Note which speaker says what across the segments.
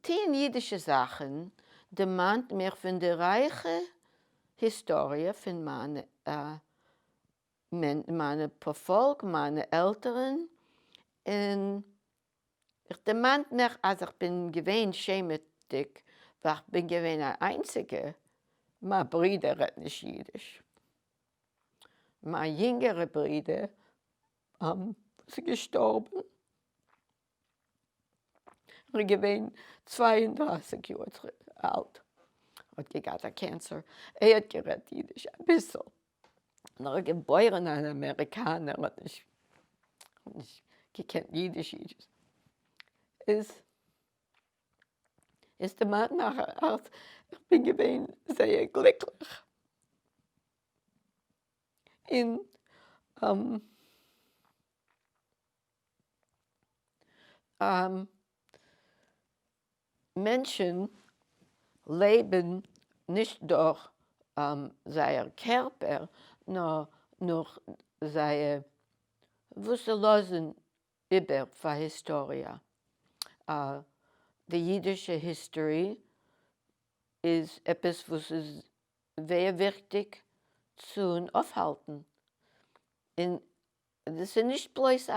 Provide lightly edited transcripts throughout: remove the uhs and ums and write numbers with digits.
Speaker 1: טוען אידישע זאכן דערמאנט מיך פון די רייכע היסטאריע פון מיינע מיינע פארפאלק, מיינע עלטערן, און איך דערמאנט מיך אז איך בין געווען שעמעדיג ווייל איך בין געווען א איינציגע, מיין ברודער רעדט נישט אידיש, מיין יונגערע ברודער וואס איז געשטארבן ער איז געווען 32 יאר אלט, האט געהאט א cancer, ער האט גערעדט אידיש אביסל, נאר געבוירן אן אמעריקאנער האט נישט געקענט אידיש אידיש, איז איז די מאן נאך איך בין געווען זייער גליקליך. און מענטשן לעבן נישט דורך זייער קערפער, נאר נאך זייער וואס זיי לאזן איבער פאר היסטאריע. די אידישע history איז עפעס וואס איז זייער וויכטיג צו אויפהאלטן, און דאס איז נישט בלויז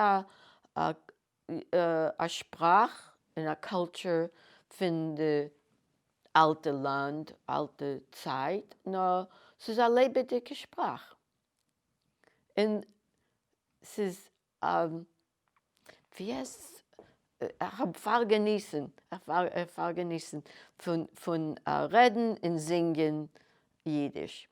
Speaker 1: א שפראך און א קולטור פון די אלטע לאנד, אלטע צייט, נאר ס'איז א לעבעדיגע שפראך, און ס'איז ווי עס, איך האב פארגעניסן, איך פארגעניסן פון רעדן און זינגען אידיש.